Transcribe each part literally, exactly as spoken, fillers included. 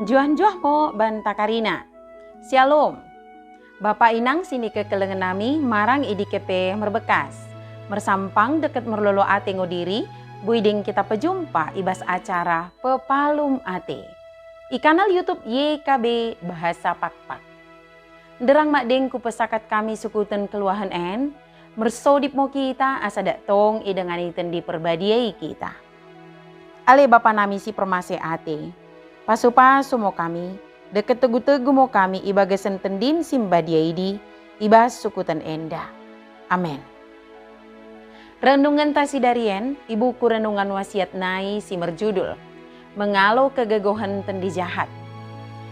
Njuah-njuah mo banta karina. Syalom. Bapa inang sinikekelengen nami marang i dike pe merbekkas. Mersampang dekket merlolo ate ngo diri, boi deng kita pejumpa i bas acara Pepalum Ate i kanal YouTube Y K B Bahasa Pakpak. Nderrang madeng kupesakat kami sukuten kenggeluhen en, mersodip mo kita asa dak tong idengani Tendi Perbadia i kita. Ale Bapa nami si permaseh ate, pasu-pasu mo kami, dekket tegu-tegu mo kami i bagasen Tendim si mbadia idi, i bas sukuten enda. Amen. Renungenta sidarien i buku Renungan Wasiat nai si merjudul Mengalo Kegegohen Tendi Jahat.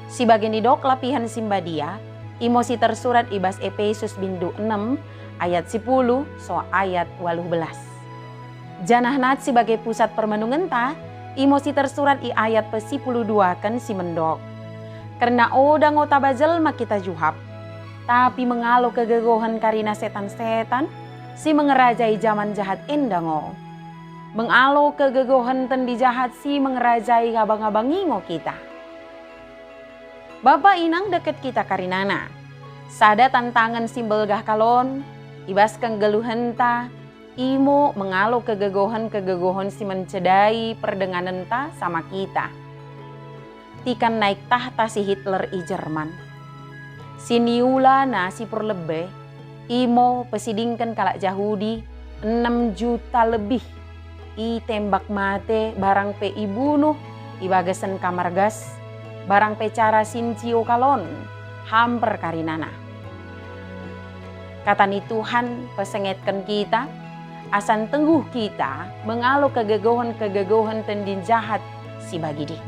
Si bage nidok lapihen si mbadia, imo si tersurat i bas Epesus bindu enem ayat sipuluh soh ayat waluh belas. Janah nat si bage pusat permenungenta, imo si tersurat i ayat pesipuluh duaken si mendok. Kerna oda ngo taba jelma kita juhap, tapi mengalo kegegohen karina setan-setan si mengerajai jaman jahat enda ngo. Mengalo kegegohen tendi jahat si mengerajai abang-abang i ngo kita. Bapa inang dekket kita karinana. Sada tantangen si mbelgah kalon, i bas kenggeluhenta, imo mengalo kegegohen-kegegohen si mencedai perdenganenta sama kita. Tikan naik tahta si Hitler i Jerman. Si niulana si perlebbe, imo pesidingken kalak Jahudi enem juta lebih itembak mate barang pe ibunuh i bagasen kamar gas, barang pe cara si ncio kalon, hamper karinana. Kata ni Tuhan pesengetken kita, asa ntengguh kita mengalo kegegohen-kegegohen tendi jahat si bagidi.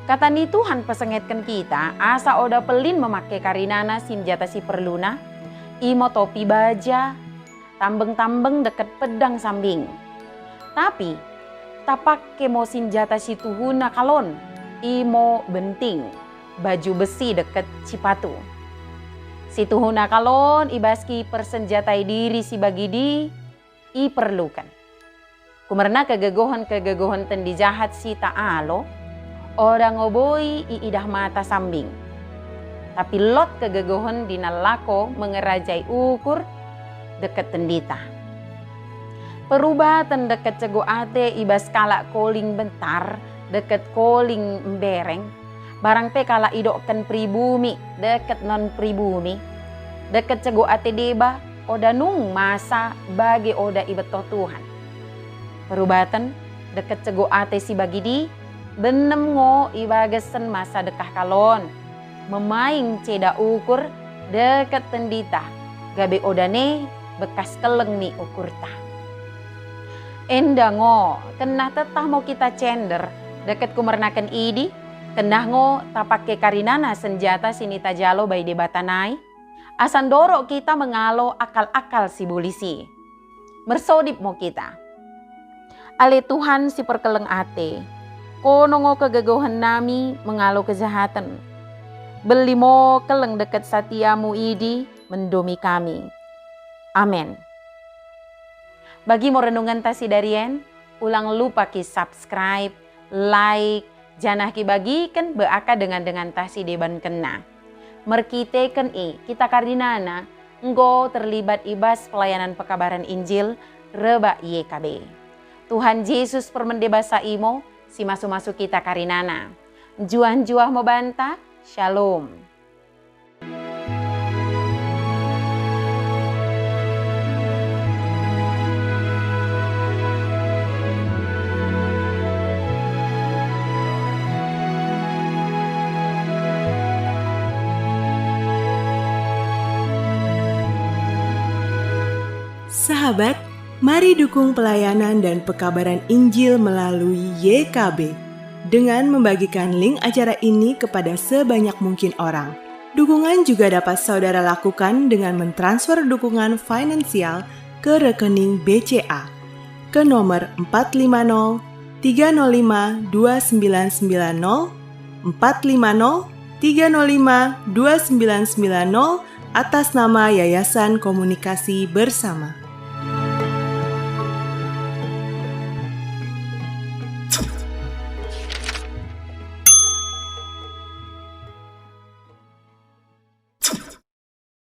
Kata ni Tuhan pesengetken kita, asa oda pellin memake karinana sinjata si perluna, imo topi baja, tambeng-tambeng dekket pedang sambing. Tapi, tapake mo sinjata si tuhuna kalon, imo benting, baju besi dekket sipatu. Si tuhuna kalon i bas kipersenjatai diri si bagidi iperluken. Kumerna kegegohen-kegegohen tendi jahat si taalo, oda ngo boi iidah mata sambing. Tapi lot kegegohen dina lako mengerajai ukur dekket tendita. Perubaten dekket cego ate i bas kalak koling bentar dekket koling mbereng, barang pe kalak idokken pribumi dekket non pribumi, dekket cego ate deba, oda nung masa bage oda ibettoh Tuhan. Perubaten dekket cego ate si bagidi, bennem ngo i bagasen masa dekkah kalon, memaing ceda ukur dekket tendita, gabe oda ne bekkas kelleng ni ukurta. Enda ngo, kennah tettah mo kita cender dekket kumernaken idi, kennah ngo tapake karinana senjata si nitajalo bai Debata nai, asa ndorok kita mengalo akal-akal si bolis i. Mersodip mo kita. Ale Tuhan si perkelleng ate, kono ngo kegegohen nami mengalo kejahaten. Belli mo kelleng dekket satiamu idi mendomi kami. Amen. Bagi mo renungenta sidarien, ulang lupa ki-subscribe, like, janah kibagiken bak dengan-denganta si debankenna. Merkiteken i, kita karinana enggo terlibat i bas pelayanan pekabaran Injil rebbak Y K B. Tuhan Jesus permende basa imo, si masu-masu kita karinana. Njuah-njuah mo banta, Shalom. Sahabat, mari dukung pelayanan dan pekabaran Injil melalui Y K B dengan membagikan link acara ini kepada sebanyak mungkin orang. Dukungan juga dapat saudara lakukan dengan mentransfer dukungan finansial ke rekening B C A, ke nomor empat lima nol tiga nol lima dua sembilan sembilan nol, empat lima nol tiga nol lima dua sembilan sembilan nol, atas nama Yayasan Komunikasi Bersama.